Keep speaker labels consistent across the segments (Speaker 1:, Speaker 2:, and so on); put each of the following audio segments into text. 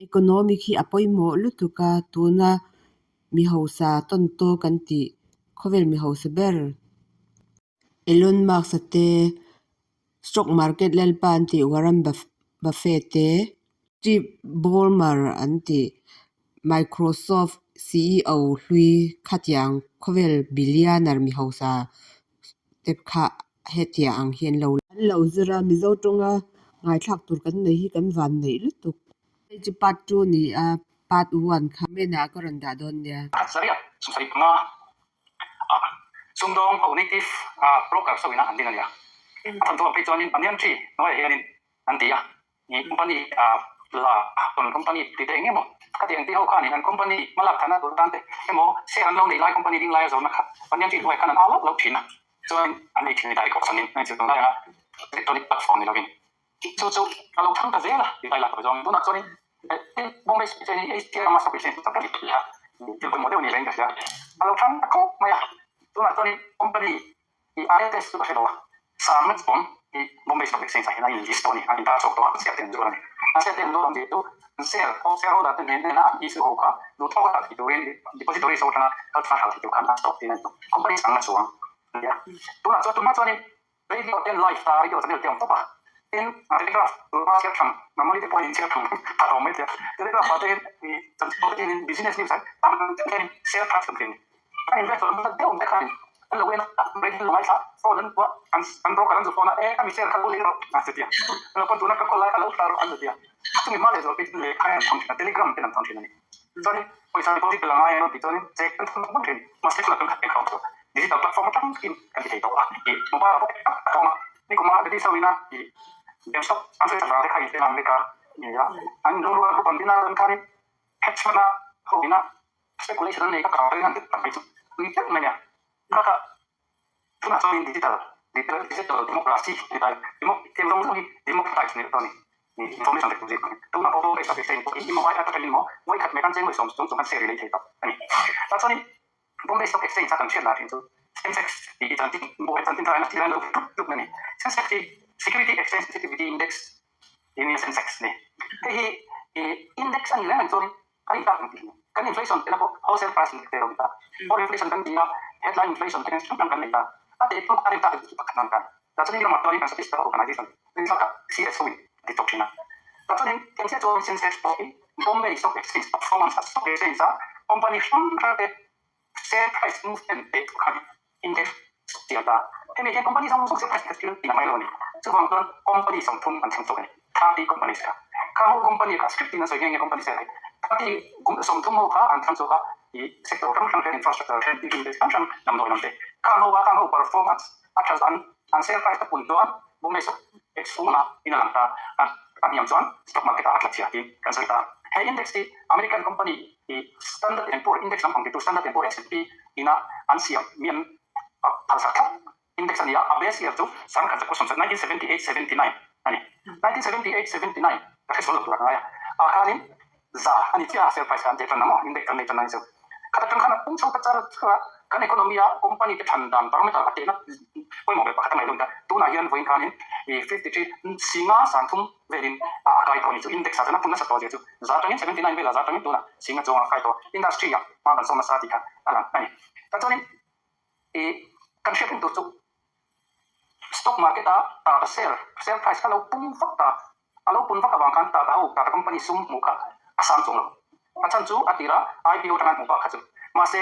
Speaker 1: Economic hi a pawimawh lutuk a, tuna mi hausa tawn tawk kan tih khawvel mi hausa ber Elon Musk-a te, stock market lalpa an tih Warren Buffett te, Steve Ballmer an tih Microsoft ceo hlui khatiang khawvel billionaire mi hausa te kha hetiang ang hi an lo An lo zir a, Mizo tawnga ngaithlak tur kan nei hi kan van neih lutuk. Hei chu part 2 ni a, part 1 kha comment ah ka rawn dah dawn nia.
Speaker 2: Khat saria 75 a sumdawng ho native brokers ho ina an din a nia. A thawnthu ang phei chuanin Banyan Tree hnuaiah hianin an ti a, i company la tawn company tih te eng emaw khati ang tih ho khanin an company hmalak thana tur tan te emaw share an lo neih lai company ding laia zawrna kha Banyan Tree hnuaiah khan an au lauh lauh thin a, chuan an ei thin ni dai kawk sanin heng chu tunlai anga electronic platform ni lovin chu chu a lo thang ta zel a ti dai lak zawng tunah chuanin Bombay Stock Exchange hi Asia rama stock exchange tam tak a ni a, thil pawimawh deuh a ni reng ka hria a lo thang ta khawp mai a, tunah chuanin company I ISS chu ka hre lo a, Sangna chuan i Bombay Stock Exchange ah hian a in list tawh a ni, a intar chhuak tawh a, share te an zuar a ni. A share te an zuar awm tih chu an share ho shareholder te hnen hnena an issue ho kha duh thawk a thei turin depository so atanga kal thla thla thei tur khan a stock tin a ni. Company Sangna chuang a ni a. Tunah chuan tunhma chuanin radio ten live ta radio channel te a awm tawp a, tin Telegraph tunhma chhiar tham normally te pawhin in chhiar tham tha tawh mai thei a, Telegraph ah te hian i chanchin pawh te hian business news ah tam tak hian share price kan thei a ni. A invest awm nasa deuh mai khan an lo en a, radio lo ngaithla phone an puah an an broker an zu phone a, e ka mi share kha lo lei rawh a ti a, lo pawn tuna ka call lai kha lo thla rawh an ti a, chumi hma leh zawh phei chu lehkha hian an thawn thin a, telegram ten an thawn thin a ni. Chuanin pawisa deposit la ngai an tih chuanin check an thawn bawk thin, mahse tunah chuan khat eng kha awm tawh digital platform atang takin kan ti thei tawh a, ih mobile ah pawh a awm a, nikum a British ho ina ih GameStop an sawi chak vang te kha in en ang vek a ni a, an inlungrual group an din a chuan khanin hedge fund a ho ina Speculation an nei ka kar ring tak mai chu tui teuh mai a. Kha kha tunah chuan digital digital democracy ti ta demo thil zawng zawng hi democratize ni tawh a ni. Information technology hmangin tunah pawh vote a exchange pawh hi mobile app atangin maw vawi khat mai kan cheng vawi sawm chung chung kan share lei thei tawh a ni. Tah chuanin Bombay Stock Exchange a kan hriat lah thin chu Sensex tih hi chanchin buai chanchin thar a thil a lo tuk tuk a ni. Sensex hi Security Exchange Sensitivity Index tih nia Sensex a ni. Hei hi index a ni reng ang chuanin Kan intak ang tih hi kan inflation tihna pawh wholesale price in te a awm ta. Core inflation kan ti a, headline inflation te hrang hrang kan nei ta. A teh pawh kan intak ang tih pakhat nan kan. Tah chuan ramah chuanin kan statistical organization rintlak ah CSO in a ti chawk thin a. Tah chuanin engchiah chuan Sensex pawh hi Bombay Stock Exchange performance a stock exchange a company hrang hrang te share price movement te thu khan index chiah ta. Hemi hian company zawng zawng share price thil tih a ngai lo a ni. Chuvang chuan company 30 an thleng chawk a ni. 30 companies kha. Kha ho company kha script in an sawi nghe nghe company share hi. 30 kum 30 ho kha an thlang chhuak a, i sector hrang hrang hian infrastructure hian building te hrang hrang damdawi lam te. Khang ho a khang ho performance a tha an an share price a pun chuan Bombay Stock Exchange in a lang ta. A hniam chuan stock market ah a tla chhia tiin kan sawi ta. He index hi American company i Standard and Poor index lampang titu Standard and Poor S&P ina an siam mi an phalsak thlap index a ni a, a base year chu 1978 79 a ni. 1978 79 ka hre sual lo tur a ka ngai a, ah khanin za a ni chiah a share price kha an teh tan ang aw, index an nei tan ang chu. Khat atang khan a pung chho ta char char a, kan economy a company te than dan barometer a tehna pawimawh ber pakhat a ngaih dawn ta. Tunah hian vawiin khanin i 53 singa 30 velin a kai tawh a ni chu index ah chuan a pun nasa tawh zia chu za atangin 79 velah za atangin tunah singa chuangah a kai tawh a, industry ah hma kan sawm nasa tih kha a lang a ni. Tah chuanin i kan hriat reng tur chu stock market a Tata share share price kha lo pung vak ta a lo pun vak avang khan Tata ho Tata company sum hmuh kha a sang chuang lo. A chhan chu a tirah IPO atanga an hmuh bak kha chu mahse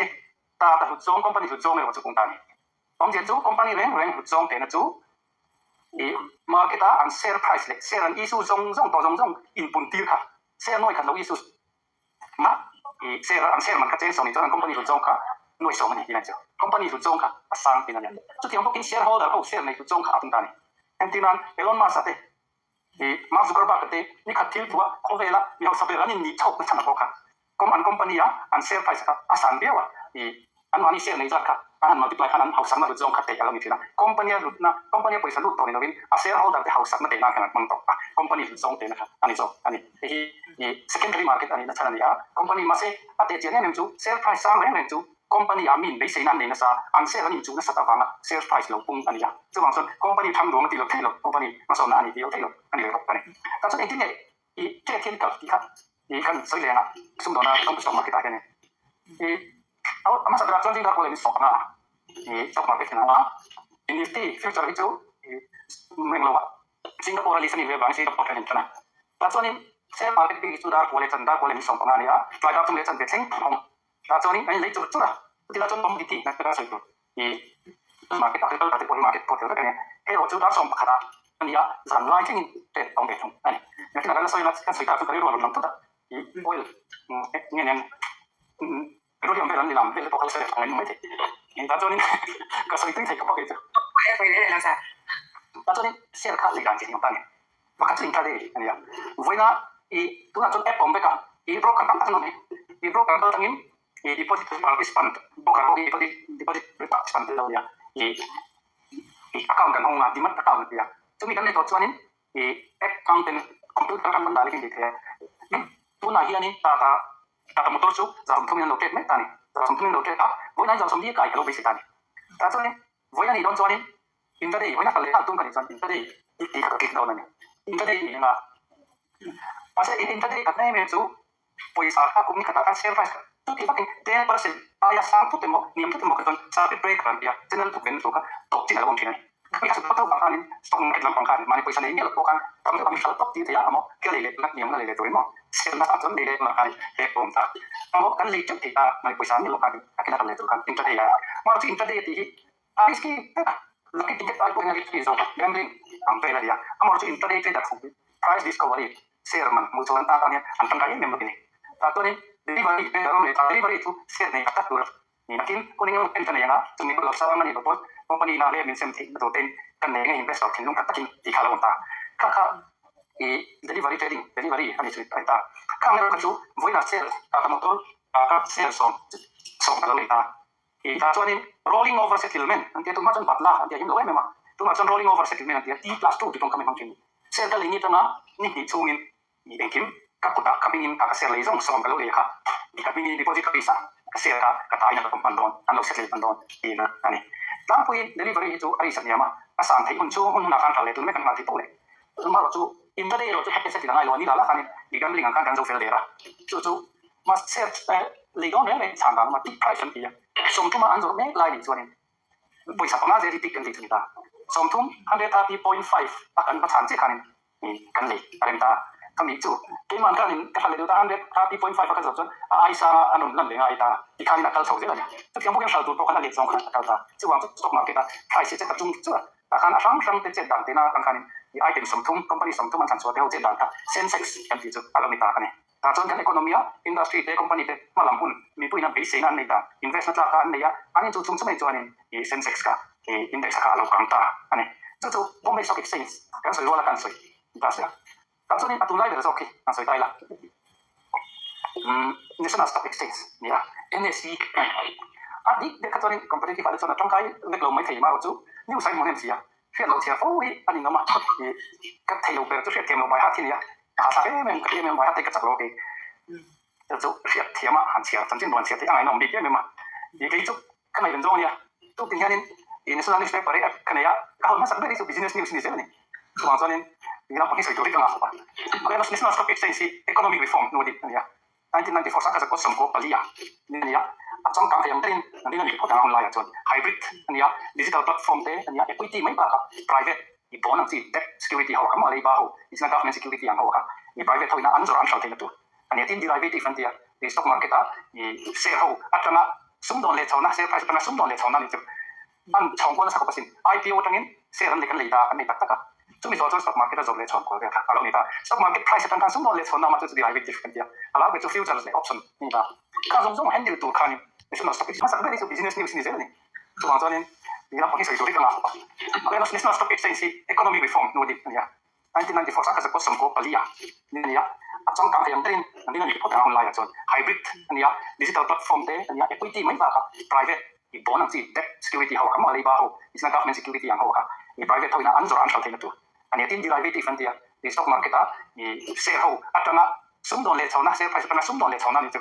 Speaker 2: Tata hlut zawng company hlut zawng erawh chu pung ta a ni. Awmzia chu company reng reng hlut zawng tehna chu i market a an share price leh share an issue zawng zawng tawh zawng zawng inpun tir kha share nuai khat lo issue mah i share an share man kha cheng sawm nih chuan an company hlut zawng kha nuai sawm a ni tihna chu company hlut zawng kha a sang tihna a nia. Chutiang bawkin shareholder ho share nei hlut zawng kha a pung ta a ni. Entirnan Elon Musk a te i Mark Zuckerberg a te ni khat thil thu a khawvela mi hausa ber an innih chhawk na chhan a pawh kha Com an company a an share price kha a san viau a, i an mahni share nei zat kha an han multiply khan an hausakna hlut zawng kha teh a lo ni thin a. Company a hlutna, company a pawisa lut tawh ni lovin a shareholder te hausakna teh nan khan an hmang tawh a, company hlut zawng tehna kha a ni zawk a ni. Hei hi i secondary market a nihna chhan a ni a, company mahse a teh chian em em chu share price sang reng reng chu company ah min beiseina an nei nasa, an share an inchuh nasat avanga share price lo pung a ni a. Chuvang chuan company thang duang a tih lo theih lo, company hmasawnna a ni tih lo theih lo a ni ve bawk a ni. Tah chuan engtin nge i trade hian kal tih kha. I kan sawi leh ang a, sumdawna stock market ah hianin i a hmasa berah chuan zingdar pawh leh sawmna i stock market hian a awm a, Nifty future hi chu i reng lo a, Singapore a list a nih ve avangin Singapore hian a intan a. Tah chuanin share market bik hi chu dar pawh leh chan dar pawh leh ni 15 a ni a, tlai dar thum leh chanve thleng a awm. Tah chuanin an inlei chur chur a, chuti lai chuan commodity na sawi tur i market agriculture te pawh hi market pawh tel vek a ni a, hei erawh chu dar 11 ah a ni a, zan lai thlengin trade a awm ve thung a ni. Nakinah kan la sawi anga kan sawi tak chu ka rilru a rawn lang thut a, i oil nge nen petroleum vel an ni lam vel te pawh kha la sawi ang mai thei. Tah chuanin ka sawi tui thei khawp a kei chu. Tah chuanin share kha lei dan chi hniam ta a ni. Pakhat chu intraday a ni a, vawiina i tunah chuan app a awm vek a, i broker tam tak an awm hi, i broker atangin i deposit participant broker ho hi deposit deposit participant te lo nia, i i account kan hawng a, demat account an ti a, chumi kan nei tawh chuanin i app hmang ten computer atang kan dah leh in thei a, tunah hianin tata tata motor chu 30% in an lo trade mek ta a ni, 30% in an lo trade a, vawiinah hian 40 hi kai ka lo beisei ta a ni, tah chuanin vawiin a nih dawn chuanin Intraday, vawiina kal leh nghal tum ka nih chuan intraday i tih kha ka click dawn a ni. Intraday ni anga mahse intraday khat em em chu pawisa kha kum ni khatah khan share price kha chu tih vakin 10% aia sang thut emaw hniam thut emaw kha chuan circuit breaker an ti a, channel tuk ven tur kha tawp chin a lo awm thin a ni. Khami kha chu tawp vang khanin stock market lampang khan mahni pawisa nei miah loh pawh khan tam deuh a mi hralh tawp tir thei a emaw thil lei leh tuna hniam na lei leh tur emaw sell nasa chuan lei leh tunah khan pek a awm ta. Emaw kan lei teuh thei ta mahni pawisa miah loh khan a kena kal leh tur khan intraday a mahse intraday a tih hi A risky vek a, lucky ticket ai pawhin a risky zawk a, gambling ang vel a ni a, amaherawhchu intraday trader ho hi price discovery, share man hmuh chuan tan tan hian an tangkai em em bawk a ni. Tah chuanin delivery trader awm leh ta, delivery chu share nei tak tak tur a ni nakin hun eng emaw pen ka nei ang a, chumi bul lo sang a nih loh pawn company na leh min sem theih na tur tein kan nei nge investor thinlung tak takin tih kha a lo awm ta. Kha kha i delivery trading, delivery a ni chu a ni ta. Khang erawh kha chu vawiinah share Tata Motor ah kha share 10 ka lo nei ta. I tah chuanin rolling over settlement an tia, tunhma chuan batla an tia him lo em em a, tunah chuan rolling over settlement an tia, T plus two tih tawngkam i hmang thin. Share ka lei ni atanga ni hnih chhungin i engkim ka kutah ka hmingin ka share lei zawng 10 ka lo lei kha i ka hmingin deposit ka pisa ka share kha ka tain a lo awm hman dawn, an lo settle hman dawn tihna a ni. Tlangpuiin delivery hi chu a risk a hniam a, a san theih hun chhung hun hunah khan ral leh tun mek an nghal thei poh leh. Chumah chu intraday erawh chu happy settle a ngai lo a, ni la la khanin i gambling ang khan kan zo fel der a, chu chu Must share lei dawn reng reng chhan dan awm a, tick price an ti a, 30 a an zawrh mek lai nih chuanin pawisa panga zel hi tick kan tih chu ni ta, 30, 130.5 a kan va chhan chiah khanin kan lei a rem ta a, ka mih chu keimah khanin ka hral leh duh ta, 130.5 a ka zawrh chuan a ai sanga a rawn lan leh ngai ta, tikhanin a kal chho zel a ni, chutiang bawkin hral tur pawh khan a let zawng khan a kal ta, chuvang chu stock market a price hi che ta chung chu a. Tah khan a hrang hrang te chet dan tihna atang khanin i item 30, company 30 an thlan chhuah te ho chet dan kha Sensex kan tih chu a lo ni ta a ni. Tah chuan kan economy a industry te, company te hma lam hun mipuiin a beiseina an nei ta, invest na tlak kha an nei a, an inchuh chung chumai chuanin i Sensex kha i index kha a lo kang ta a ni. Chu chu Bombay Stock Exchange kan sawi ruala kan sawi ta si a. Tah chuanin a tunlai ber zawk hi an sawi ta ila. National Stock Exchange ni a, NSE a ni. A dik deuh kha chuanin competitive ah te chuan a tangkai vek lo maithei marawh chu news a inhmu hnem si a, hriat loh chhiar fo hi a ni ngam a, ka thei lo ber chu hriat thiam lo bai hat hi a ni a, ka hahthlak em em ka ti em em bai hat te ka chak lo a kei chu chu hriat thiam a han chhiar chanchin buan chhiar te a ngaihnawm bik em em a, kei chu ka ngaihven zawng a nia. Tukin hianin i National Newspaper hi ka nei a, ka hawn hmasak ber hi chu Business News a ni zel a ni. Chuvang chuanin mi lampang hi sawi tur hi ka ngah khawp a. National Stock Exchange hi Economic Reform hnu a dik a ni a, 1994 1994 a ni a, a changkang thei ang berin an rin a ni phawt ang a hun laiah chuan hybrid a ni a, digital platform te a ni a, equity mai bakah private i bond ang chi debt security ho kha maw leiba ho National Government Security ang ho kha i private ho ina an zawrh an hralh theihna tur a ni a, tin derivative an ti a, i stock market a i share ho atanga Sumdawn leh chhona, share price atanga sumdawn leh chhona nih chu an chhawng kual nasa khawp asin. IPO atangin share an lei kan lei ta, kan nei tak tak a. Chumi zawh chuan stock market a zawrh leh chhawn kual vel kha a lo ni ta. Stock market price atang khan sumdawn leh chhawnna awm a, chu chu derivative kan ti a. A lar ber chu futures leh option a ni ta. Kha zawng zawng handle tur khanin National Stock Exchange hmasak ber hi chu business news a ni zel a ni. Chuvang chuanin mi lam pawh hi sawi tur hi ka ngah khawp a. National Stock Exchange hi economic reform hnu a dik a ni a. 1994 1994 a ni a, a changkang thei ang berin an rin a ni phawt ang a hun laiah chuan hybrid a ni a, digital platform te a ni a, equity mai bakah private i bond ang chi debt security ho kha maw leiba ho National Government Security ang ho kha i private ho ina an zawrh an hralh theihna tur a ni a, tin derivative an ti a, i stock market a i share ho atanga sumdawn leh chhona share price atanga sumdawn leh chhona ni chu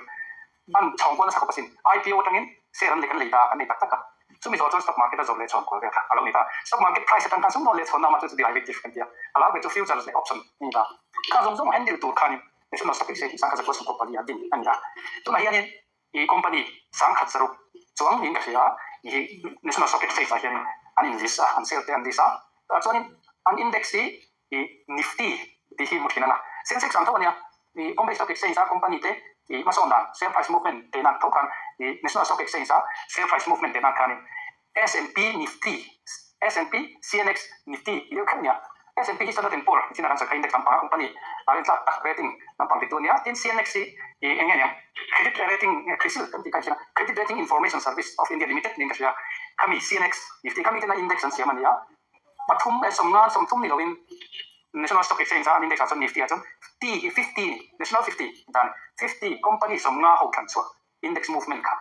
Speaker 2: An chhawng kual nasa khawp asin. IPO atangin share an lei kan lei ta, kan nei tak tak a. Chumi zawh chuan stock market a zawrh leh chhawn kual vel kha a lo ni ta. Stock market price atang khan sumdawn leh chhawnna awm a, chu chu derivative kan ti a. A lar ber chu futures leh option a ni ta. Kha zawng zawng handle tur khanin. National Stock Exchange hi 1124 a din a ni a. Tunah hianin i company 1600 chuang niin ka hria a, i National Stock Exchange ah hianin an in list a, an share te an list a. Tah chuanin an index hi i Nifty tih hi hmu thin a na. Sensex ang tho a nia, i Bombay Stock Exchange a company te i hmasawn dan share price movement teh nan tho khan i National Stock Exchange a share price movement teh nan khanin S&P Nifty, S&P CNX Nifty tih deuh kher a nia. S&P hi Standard and Poor chin a kan sawi kha index lampang a company a rintlak tak rating lampang ti tu a nia. Tin CNX hi i eng nge niang credit rating CRISIL kan tih kha a Credit Rating Information Service of India Limited niin ka hria. Khami CNX Nifty khami tena index an siam a ni a. Pathum leh sawmnga 30 ni loin National Stock Exchange a an index ah chuan Nifty ah chuan T hi 50 ni National 50 dan 50 company 50 ho thlan chhuah index movement kha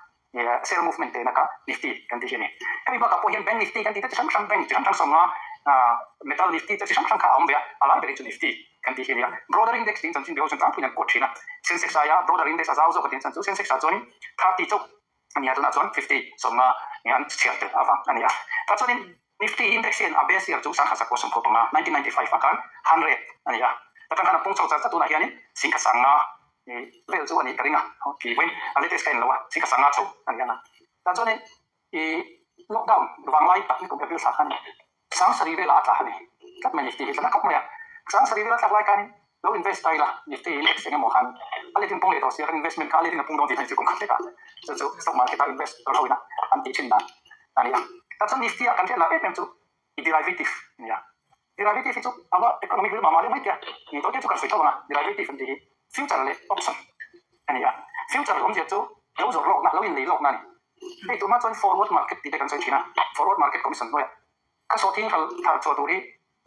Speaker 2: share movement tehna kha Nifty kan tih hi a ni. Hemi bakah pawh hian Bank Nifty kan tih te chi hrang hrang bank chi hrang hrang 50 metal Nifty te chi hrang hrang kha a awm ve a, a lai ber hi chu Nifty kan tih hi a ni a. Broader index tiin chanchin biaho chuan tlangpuiin an quote thin a, Sensex aia broader index a zau zawk a tih an chan chu Sensex ah chuanin 30 chauh a ni a, tunah chuan 50 50 nge an chhiar tel avang a ni a. Tah chuanin Nifty index hian a base year chu 1195, 1995 ah khan 100 a ni a, ta tang khan a pung chho char char tunah hianin 1050 vel chu a nih ka ring a, tih vawiin a latest ka en lo a, 1050 chho a ni ang a. Tah chuanin i lockdown vanglai tak ni kum April thla khan 7000 velah a tla a ni tlat mai Nifty hi tla na khawp mai a, 7000 vela tlak lai khanin lo invest ta ila Nifty index eng emaw khan a letin pung leh tawh sia kan investment kha a letin a pung dawn tih kha chu kum khat hlek a, chu chu stock market a invest tur ho ina an tih thin dan a ni a. Tah chuan Nifty ah kan hriat lah em em chu i derivative a ni a, derivative hi chu a va economic rilru mah mah deuh mai tia ni tawh te chu kan sawi tho ang a, derivative an tih hi future leh option a ni a, future awmzia chu lo zawrh lawkna lo inlei lawkna a ni. Hei tunah chuan forward market tih te kan sawi thin a, forward market commission hnuaiah ka sawhthing thar chhuah tur hi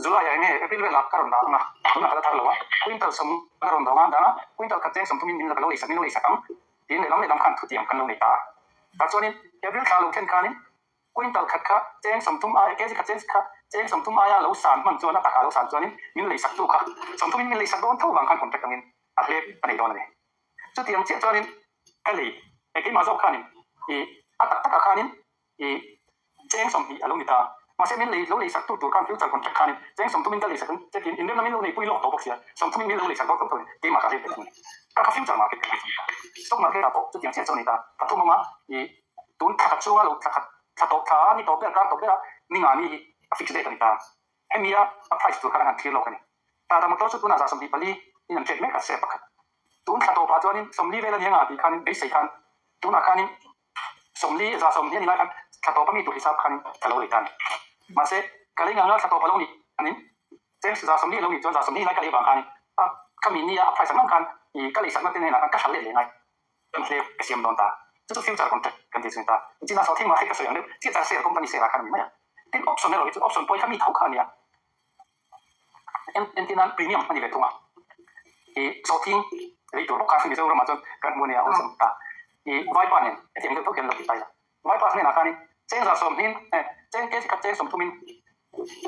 Speaker 2: July ah enge April velah ka rawn dah ang a, tunah ka la thar lo a, quintal sawm ka rawn dah ang a, dang a, quintal khat cheng 30 in min la ka lo eisak min lo eisak ang tiin lehlam lehlam khan thutiang kan lo nei ta a. Tah chuanin April thla lo thlen khanin quintal khat kha cheng 30 aia kg khat cheng kha cheng 30 aia lo san hman chuan a takah lo san chuanin min leisak tu kha 30 in min leisak dawn tho vang khan contract angin a hlep a nei dawn a ni. Chutiang chiah chuanin ka lei e keimah zawk khanin i a tak takah khanin I cheng 20 a lo ni ta. Mahse min lei lo lei sak tu tur khan future contract khanin cheng 30 in ka lei sak ang che tiin inremna min lo neipui lawk tawh bawk sia, 30 in min lo lei sak dawn tawh tawh in keimah ka hlep leh thung a ni. Ka kha future market ka ti ta. Stock market ah pawh chutiang chiah chu a ni ta. Pathum awm a, i tun thla khat chhunga lo thla khat thla tawp thla a ni tawp ber kar tawp ber a ni nga ni hi a fix date a ni ta. Hemi a a price tur khan a han thlir lawk a ni. Tata motor chu tunah zah 24 in an trade mek a share pakhat. Tun thla tawpah chuanin 40 vel a ni anga tih khanin beisei khan tunah khanin 40 za 20 a ni lai khan thla tawpa mi tur hisap khanin ka lo lei ta a ni. Mahse, ka lei ngang ngang thla tawpa lo nih anin cheng za 40 a lo nih chuan za 40 lai ka lei vang khanin a ka mi nia a price ang ang khan i ka leisak na te hnenah khan ka hral leh leh ngai kan hlep ka siam dawn ta. Chu chu future contract kan tih chu ni ta. China saw thing mah hei ka sawi ang deuh chiah char share company share ah khan a ni mai a. Tin option erawh hi chu option pawh hi kha mi tho kha a nia. Entir nan premium a ni ve thung a, i sawhthing lei tur bawk kha Mizoramah chuan kan hmu a nia awlsam ta. I vaipa nen hetiang deuh tho hian lo ti ta ila. Vaipa hnenah khanin cheng za sawmhnin eh cheng kg khat cheng 30 in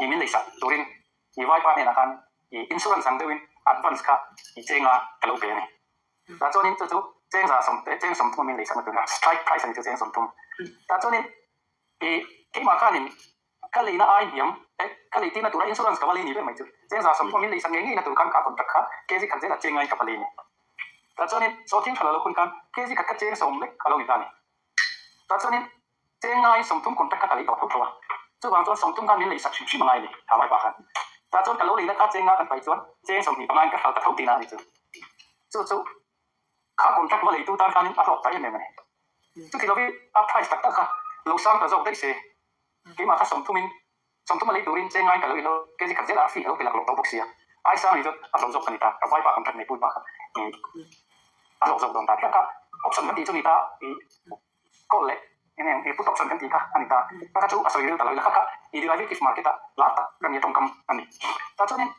Speaker 2: i min leisak turin i vaipa hnenah khan i insurance ang deuhin advance kha i chenga ka lo pe a ni. Tah chuanin chu chu cheng za sawm cheng 30 a min leisak na tur kha strike price a ni chu cheng 30. Tah chuanin i keimah khanin Ka leina ai hniam e, ka lei tirna tura insurance ka va lei ni ber mai chu. Cheng za 30 min leisak ngei ngeina tur khan ka contract kha kg khat zela cheng ngaiin ka va lei ni. Tah chuanin sawhthing tha lo hun khan kg khat kha cheng 10 lek a lo ni ta ni. Tah chuanin cheng ngaiin 30 contract kha ka lei tawh tho tho a. Chuvang chuan 30 khan min leisak hrim hrim a ngai a ni, tha vai pa khan. Tah chuan ka lo leina kha cheng nga kan pai chuan cheng 25 in ka hral ta tho tihna a ni chu. Chu chu kha contract va leitu tan khanin a hlawk ta em em a ni. Chuti lovin a price tak tak kha lo sang ta zawk daih se. Keimah kha 30 in 30 a lei turin cheng ngai ka lo ilo kg khat zelah fee ka lo pe laklawk tawh bawk sia. Ai sang ni chuan a hlawh zawk ka ni ta, ka vaipa contract nei pui pa kha a hlawh zawk dawn ta. Tiang kha option kan tih chu ni ta i call leh eng eng i put option kan tih kha a ni ta. Kha kha chu a sawi ril ta lo ila kha kha i derivative market ah lar tak ka nia tawngkam a ni. Tah chuanin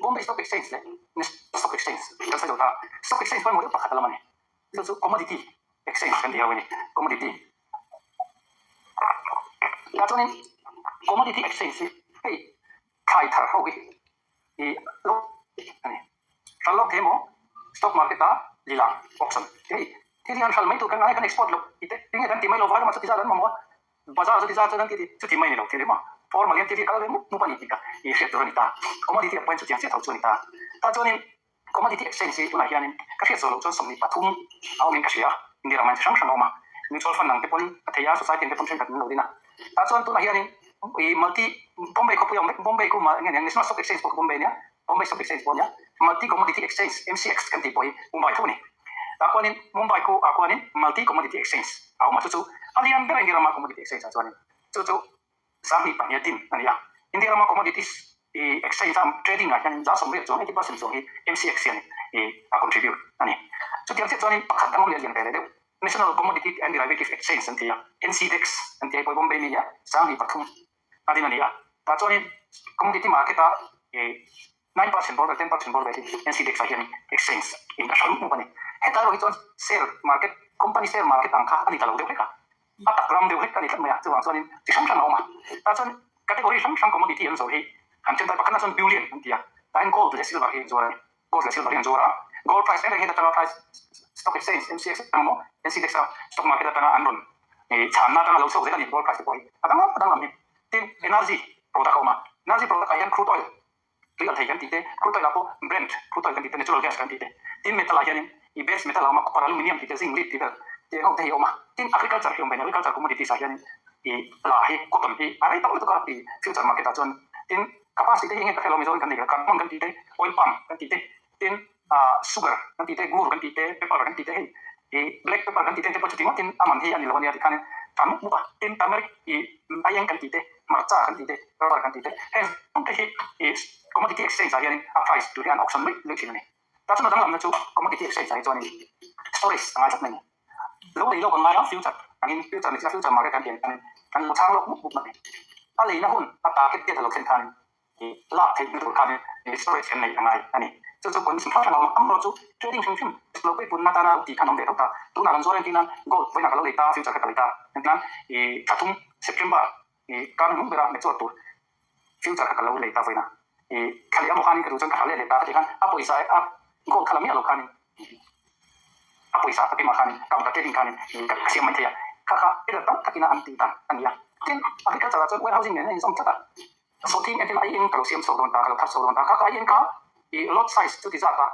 Speaker 2: Bombay Stock Exchange leh National Stock Exchange kan sawi zo ta. Stock Exchange pawimawh deuh pakhat a lam a ni. Chu chu commodity exchange kan tih ho a ni, commodity. Tah chuanin commodity exchange hi hei thlai thar ho hi i lo a ni. Hral lawk thei emaw stock market a lilang auction hei thil hi an hral mai tur kan ngai kan export loh tih te tinge kan ti mai lo vai ramah chuti zat an mamawh a bazaar chuti zat chuan an ti ti chuti mai ni lo thil hi maw formal hian thil hi kal ve mup mup a ni tih kha i hriat tur a ni ta. Commodity ah pawhin chutiang chiah tho chu a ni ta. Tah chuanin. Commodity exchange hi tunah hianin ka hriat zawh loh chuan 23 a awmin ka hria a, India ramah hian chi hrang hrang a awm a, mutual fund ang te pawn a thei a, society ang te pawn thenkhat an lo din a. Tah chuan tunah hianin ih multi Bombay khawpui a awm vek, Bombay khu enge nia National Stock Exchange pawh kha Bombay a nia, Bombay Stock Exchange pawh a nia, Multi Commodity Exchange, MCX, kan tih pawh hi Mumbai tho a ni. Tah khuanin Mumbai khu ah khuanin Multi Commodity Exchange a awm a, chu chu a lian ber a India rama commodity exchange ah chuanin chu chu 22 din a ni a. India rama commodities exchange a trading ah hian 80% chuang, 80% chuang hi MCX hian a contribute a ni. Chutiang chiah chuanin pakhat dang awm leh lian ve leh deuh National Commodity and Derivative Exchange an ti a, NCDEX an ti a, hei pawh hi Bombay mi a nia, 23 a din a ni a. Tah chuanin commodity market a 9% bawr vel, 10% bawr vel hi NCDEX ah hian exchange in a hrang hmup a ni. Hetah erawh hi chuan share market, company share market ang kha a ni ta lo deuh hlek a. A tak ram deuh hlek a ni tlat mai a, chuvang chuanin chi hrang hrang a awm a. Tah chuan category hrang hrang commodity an zawh hi han then ta pakhatna chuan bullion an ti a, tah hian gold leh silver hi an zuar a ni. Gold leh silver hi an zuar a, gold price reng reng hi atanga price stock exchange MCX atang emaw NCDEX a stock market atanga an rawn chhanna atanga lo chhuak zel a ni gold price te pawh hi a dang a danglam hi. Tin, energy product a awm a, energy product ah hian crude oil tui alh thei kan tih te, crude oil ah pawh Brent crude oil kan tih te, natural gas kan tih te, tin metal ah hianin i base metal a awm a, copper, aluminium tih te, zinc, lead tih vel tih ho te hi a awm a, tin agriculture hi a awm ve a ni, agriculture commodities ah hianin i la hi cotton hi a rei tawh lutuk a i future market ah chuan tin capacity te hi enge ka hre lo Mizoram kan nei lo, cardamom kan tih te, oil palm kan tih te, tin sugar kan tih te, gur kan tih te, pepper kan tih te hei i black pepper kan tih te te pawh chuti ngawtin a man hi a ni lo a nia ti khanin ta mup mup a, tin turmeric i aieng kan tih te, hmarcha kan tih te, rubber kan tih te heng te hi i commodity exchange ah hianin a price tur hian auction luih luih thin a ni. Ta chuna danglamna chu commodity exchange ah hi chuanin storage a ngai tlat mai a ni. Lo lei lawk an ngai a, future angin future ni chila future market kan tih ang khan kan lo chhang lawk mup mup mai a ni. A leina hun a target date a lo thlen khanin lak theih na tur khanin storage kan neih a ngai a ni. Chu chu condition hrang hrang a awm a, amaherawh chu trading hrim hrim lo pui punna atana tih khan a awm ve tawp ta. Tunah kan zuar entir nan gold vawiinah ka lo lei ta, future kha ka lei ta entir nan ih thla thum September ih kar hnung bera mature tur future kha ka lo lei ta vawiinah ih thla leh amaw khanin ka duh chuan ka thla leh leh ta ka tih khan a pawisa a gold kha la miah lo khanin a pawisa ka timah khanin counter trading khanin ka siam mai thei a, kha kha error tam takin a an tih dan a ni a. Tin, agriculture ah chuan warehousing nen a inzawm tlat a. Sawhthing entir ai in ka lo siam chhuak dawn ta, ka lo thar chhuak dawn ta, kha ka ai in kha i lot size chuti zat a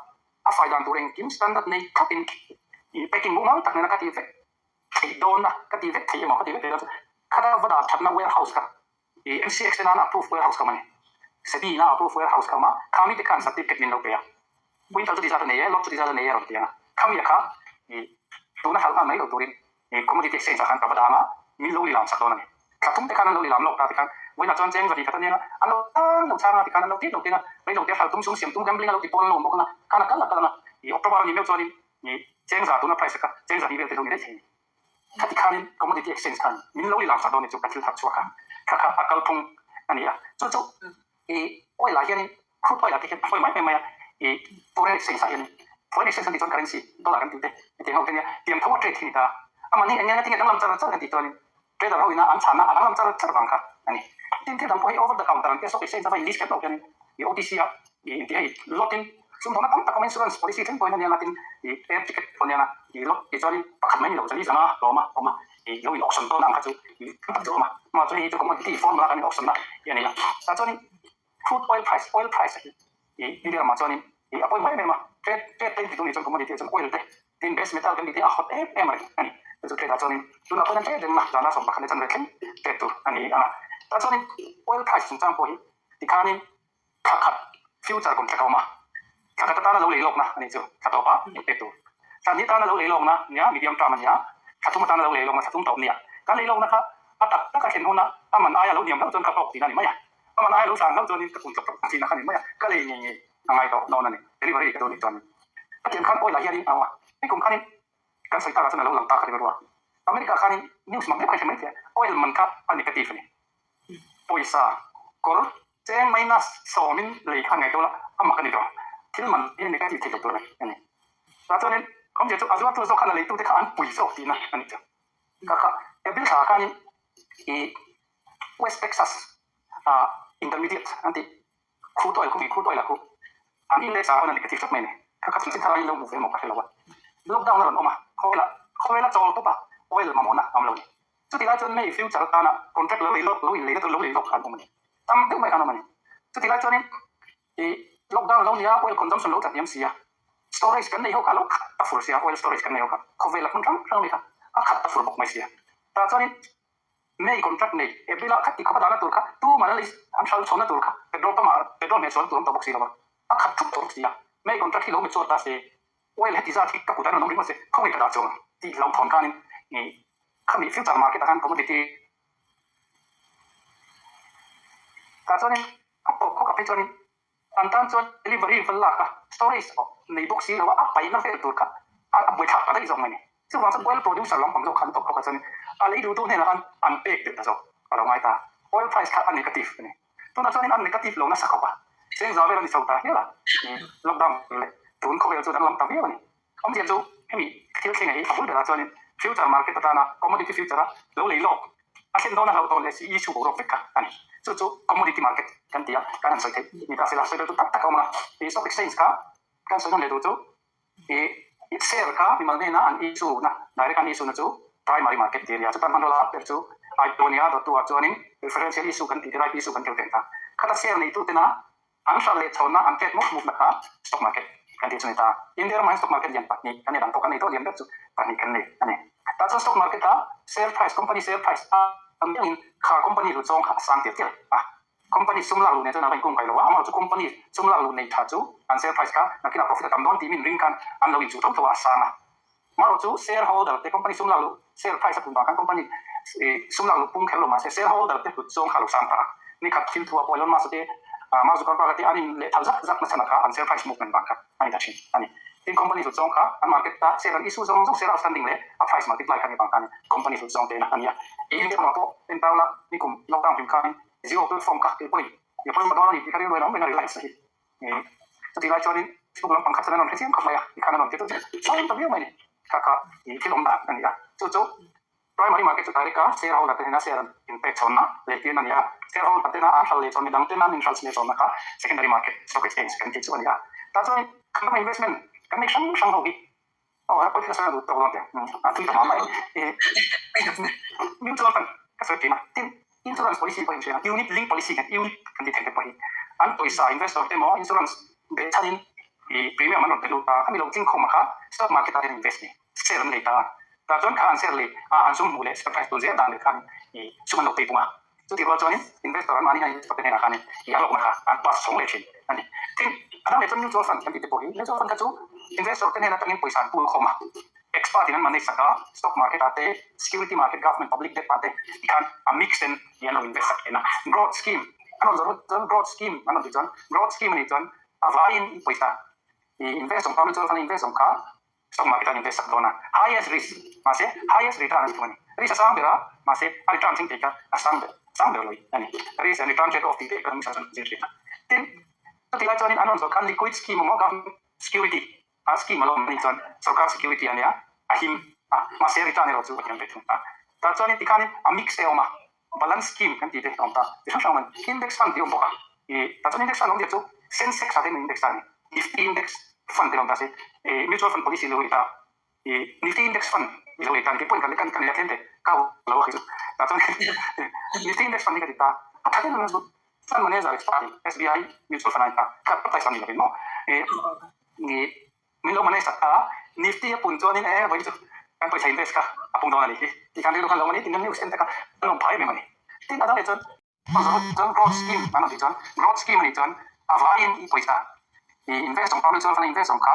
Speaker 2: a fai dan tur engkim standard nei thlap in i packing mumal tak nena ka ti vek theih dawn a, ka ti vek theih emaw ka ti vek theih dawn chu khata va dah thatna warehouse kha i MCX te nana approve warehouse ka awm a ni. SEBI ina approve warehouse ka awm a, kha mite khan certificate min lo pe a, quintal chuti zat a nei e, lot chuti zat a nei e a rawn ti ang a, khami a kha i tuna hralh nghal mai lo turin I commodity exchange ah khan ka va dang a, min lo lilam sak dawn a ni. Thla thum te khan an lo lilam lawk ta tikhan vawiinah chuan cheng zahnih khat a nia an lo tan lo chhang a tikhan an lo tit lo tin a, rei lo te hralh tum sum siam tum gambling a lo ti pawn a lo awm bawk ang a, khan a kal a kal ang a, i October a ni meuh chuanin i cheng za tuna price kha cheng zahnih vel te lo ni daih thei a ni. Khati khanin commodity exchange khan min lo lilam sak dawn a ni chu ka thil thar chhuak a, kha kha a kalphung a ni a. Chu chu i oil ah hianin crude oil ah te hian a hawi mai mai mai a, i foreign exchange ah hianin foreign exchange kan tih chuan currency dollar kan tih te hetiang ho te nia tiang tho a trade hi ni ta a, amah hi eng eng atinge danglam char char kan tih chuanin trader ho ina an chhana a danglam char char vang kha a ni. Tin thil dang pawh hi over the counter an tia stock exchange a va in list kher loh hianin i OTC ah i inti hei lot in sumdawnna tam tak awm insurance policy thleng pawhin a nia nga tin i air ticket pawh a nia nga i lot tih chuanin pakhat mai ni lo zali zanga hlawm a awm a. I lo in auction dawn ang kha chu tam tak chu a awm a, amah chu hei hi chu commodity formula kan in auction na hi a ni a, tah chuanin crude oil price, oil price hi i India ramah chuanin i a pawimawh em em a, trade trade te in ti duh nih chuan commodity ah chuan oil te tin base metal kan tih te a hot em em reng a ni, chu chu trade ah chuanin tunah pawhin an trade reng a, zana 11 leh chanve thleng trade tur a ni ang a, tah chuanin oil price chungchang pawh hi tikhanin thla khat future contract a awm a, thla khat atana lo lei lawkna a nih chu thla tawpa in pek tur. Thla hnih atana lo lei lawkna nia medium term a nia, thla thum atana lo lei lawkna thla thum tawp nia. Kan lei lawkna kha a tak taka thlen huna a man aia lo hniam hlauh chuan ka hlawk tihna a ni mai a, a man aia lo sang hlauh chuanin ka kun tlawk tlawk tihna kha a ni mai a, ka lei ngei ngei a ngai tawh dawn a ni. Delivery ka duh nih chuanin hetiang khan oil ah hianin a awm a, hei kum khanin kan sawi takah chuan a lo lang ta kha rilru a, America khanin news mak deuh kha i hre mai thei a, oil man kha a negative a ni. Pawisa kawr cheng minus sawmin lei kha ngaih deuh la, a mak a ni tawh. Thil man hi negative thei lo tur a ni. Tah chuanin awmzia chu a zuartu zawk khan a leitute kha an pui zawk tihna a ni chu. Kha kha April thla khanin i West Texas ah intermediate an tih crude oil khu crude oil ah khu an index ah khawn a negative tlat mai a ni. Kha kha chanchin thar aiin lo hmu ve maw ka hre lo a. Lockdown a rawn awm a, khawvela khawvela chawl tawp a oil mamawhna a awm lo a ni. Chuti lai chuan May future atana contract lo lei lawk, lo inleina tur lo lei lawk kha an awm a ni. Tam deuh mai khan an awm a ni. Chuti lai chuanin i lockdown lo nia, oil consumption lo tla hniam si a. Storage kan nei ho kha a lo khat ta fur sia, oil storage kan nei ho kha khawvel a hmun hrang hrang mai kha a khat ta fur bawk mai sia. Tah chuanin May contract nei April ah khati khawpa dahna tur kha tuman an lei an hral chhawnna tur kha petrol pump ah petrol hmeh chhuahna tur awm tawh bawk si lo a, a khat thup tawh bawk si a. May contract hi lo mature ta se oil heti zat hi ka kut ah an rawn awm ringawt se khawngaih ka dah chuang ang tih hlauhthawn khanin khami future market ah khan commodity tah chuanin a tawp khawk ah phei chuanin An tan chuan delivery va lak a, storage nei bawk si lo a, a paihna vel tur kha a buaithlak ta daih zawk mai ni. Chuvang chuan oil producer lampang zawk khan tawp khawk ah chuan a lei duhtu hnenah khan an pek deuh ta zawk a lo ngai ta. Oil price kha a negative a ni. Tunah chuanin a negative lo nasa khawp a, chengza vel a ni chho ta hial a, lockdown leh tun khawvel chu danglam ta viau a ni. Awmzia chu hemi thil thlengah hi a bul berah chuanin future market atana commodity future a lo lei lawk a thlen dawn a hlauh tawh leh si issue boruak vek kha a ni. Chu chu commodity market kan ti a, kan han sawi theih ni ta sela sawi ber chu tak tak a awm ang a. Ih stock exchange kha kan sawi nawn leh duh chu ih share kha mimal hnena an issue na direct an issue na chu primary market tih a ni a, chutan hmanraw la ber chu IPO a ni a, dawttu ah chuanin preferential issue kan tih te right issue kan tel teh ta. Khata share neitu tena An hralh leh chhawnna an pek mup mupna kha stock market kan tih chu ni ta. India ramah hian stock market lian pahnih kan nei dang tawh, kan nei tawh lian ber chu pahnih kan nei a ni. Tah chuan stock market a share price, company share price a tam deuhin kha company hlut zawng kha a sang tial tial a. Company sum lak luh nen chuan a va inkung kai lo a, amaherawhchu company sum lak luh nei tha chu an share price kha nakinah profit a tam dawn tih min ring khan an lo inchuh tho tho a, a sang a. Amaherawhchu shareholder te company sum lak luh share price a pun vang khan company sum lak luh pung kher lo mahse shareholder te hlut zawng kha a lo sang ta a. Ni khat thil thu a pawh Elon Musk te Mark Zuckerberg te an in leh thal zak zak nachhan ah kha an share price movement vang kha a ni ta thin a ni. Tin company hlut zawng kha an market a share an issue zawng zawng share outstanding leh a price multiply kha ni vang khan company hlut zawng te na a ni a. India ramah pawh en tau la nikum lockdown hlim khanin Jio platform kha kei pawhin i pawimawh dawn a ni tih kha rilru in a awm reng a reliance hi. Chutih lai chuanin Facebook lampang kha chuan an rawn hrechiang khawp mai a, tikhan an rawn ti chu sawi ta viau mai a ni. Kha kha ih thil awm dan a ni a, chu chu primary market chu direct a shareholder te hnena share an inpek chhawnna leh tirna a ni a, shareholder tena an hralh leh chuan midang tena an inhralh leh chhawnna kha secondary market stock exchange kan tih chu a ni a. Tah chuan kan ram investment kan neih hrang hrang ho hi aw a pawi thil a sawi duh tawk dawn teh a tui ta mah mai ih mutual fund ka sawi thin a, tin Insurance policy pawh inhria, unit link policy kan unit kan ti thei te pawh hi an pawisa investor te emaw insurance beh chhanin ih premium an rawn pe lut a, khami lo tling khawm a kha stock market ah hian invest ni share an lei ta a, tah chuan kha an share lei a an sum hmuh leh share price tun zel dan leh khan ih sum an lo pei pung a, chutih rual chuanin investor an mahni hian investor te hnenah khanin ih a hlawkna kha an pass chhawng leh thin a ni. Tin, a dang leh chuan mutual fund kan tih te pawh hi mutual fund kha chu investor te hnen atangin pawisa an pool khawm a, Expert in an manage sak a, stock market ah te, security market, government public debt ah te tikhan a mix ten hi an lo invest sak thin a. Growth scheme an rawn zawrh chuan growth scheme an rawn tih chuan growth scheme a nih chuan a vaiin i pawisa i invest awm kha mutual fund a invest awm kha stock market ah an invest sak dawn a. Highest risk mahse highest return a ni thung a ni. Risk a sang ber a mahse a return thleng thei kha a sang ber sang ber lo a ni. Risk and return trade off tih te economics ah chuan zir thin a. Tin, chutih lai chuanin an rawn zawrh khan liquid scheme emaw government security A scheme a lo awm anih chuan sorkar security a nia, a him a, mahse return erawh chu a thiam ve thung a. Tah chuanin tikhanin a mix te a awm a, balance scheme kan tih te a awm ta, chi hrang hrang a awm a ni. Index fund tih a awm bawk a, ih tah chuan index fund awmzia chu Sensex ah te an index ta a ni, Nifty index fund te lo awm ta se, ih mutual fund policy lo ei ta, ih Nifty index fund i lo ei ta a ni, keipawhin kan kan leh a tlem te ka lo a khi chu, tah chuan Nifty index fund hi ka ti ta, a tha em em a. Fund manager expert SBI mutual fund a ni ta, kha advertise lam ni lovin maw ih min lo manage sak a, Nifty a pun chuanin e vawiin chu kan pawisa invest kha a pung dawn a ni hi tih khan rilru khan lo awm a ni tin news en tak a an awm phai em em a ni. Tin a dang leh chuan chuan growth scheme an rawn tih chuan growth scheme a nih chuan a vaiin i pawisa i invest awm kha mutual fund a invest awm kha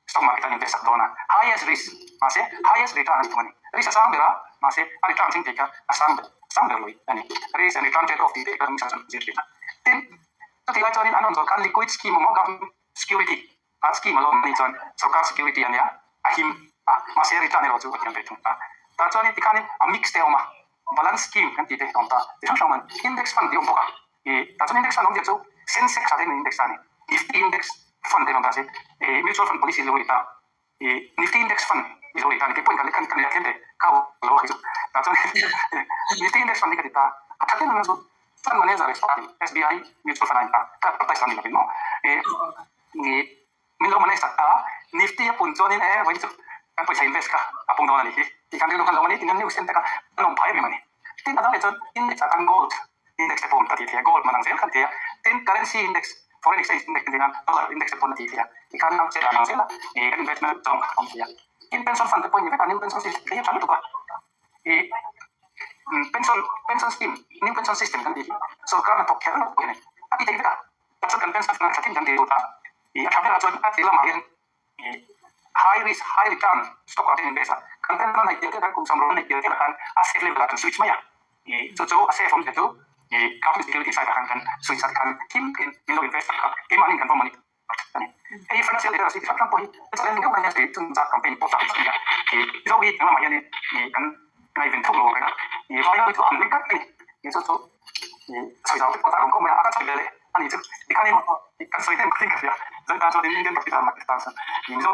Speaker 2: stock market an invest sak dawn a, highest risk mahse highest return a ni thung a ni. Risk a sang ber a mahse a return thleng thei kha a sang ber sang ber lui a ni. Risk and return trade off tih te economics ah chuan zir thin a. Tin chutih lai chuanin an rawn zawrh khan liquid scheme emaw government security a scheme a lo awm anih chuan sorkar security a nia a him a mahse return erawh chu a thiam ve thung ta. Tah chuanin tikhanin a mix te a awm a balance scheme kan tih te a awm ta chi hrang hrang a ni. Index fund tih a awm bawk a ih tah chuan index fund awmzia chu Sensex ah te an index ta a ni. Nifty index fund te an awm ta se ih mutual fund policy lo ei ta ih Nifty index fund i lo ei ta a ni keipawhin kan kan leh a tlem te ka lo a khi chu tah chuan Nifty index fund hi ka ti ta a tha em em a chu Fund manager expert SBI mutual fund a ni ta ka advertise lam ni lovin maw ih min lo manage sak ta Nifty a pun chuanin e vawiin chu kan pawisa invest kha a pung dawn a ni hi tih khan rilru khan lo awm a ni tin news en tak a an awm phai em em a ni tin a dang leh chuan index ah khan gold index te pawh awm ta tih thei a gold man ang zel khan thei a tin currency index. Foreign exchange index kan tina dollar index te pawn a tih theih a, tikhan a chet dan ang zel a ih kan investment zawng kha a awm thei a. Tin pension fund te pawh ni vek a, new pension system te hi a tha lutuk a, ih pension pension scheme new pension system kan tih hi sorkar hnathawk kher lo pawh hi a ni, a ti thei vek a, chuan kan pension fund a tha thin kan ti lut a, ih a tha berah chuan a ti lamah hian ih high risk high return stock ah te an invest a, kan pension a neih tel tel khan kum sawmrawn a neih tel tel ah khan a safe level ah kan switch mai a. Chu chu a safe awmzia chu government security side ah khan kan switch a tikhan thim takin min lo invest tak kha keimahni kan pawm a ni a ni. Hei hi financial literacy ti hrang hrang pawh hi challenge deuh mai a ni chung zat campaign pawh tak a ni a. Mizo hi eng lamah hian kan ngaihven thuk lo ang reng a, vai ho hi chu an ring tak a ni. Chu chu sawi zau te pawh tak awm khawp mai a, a kan sawi ve leh a ni chu tikhan kan sawi hnem kha ka hria. Zan tan chuan Indian Pakistan Pakistan Mizo.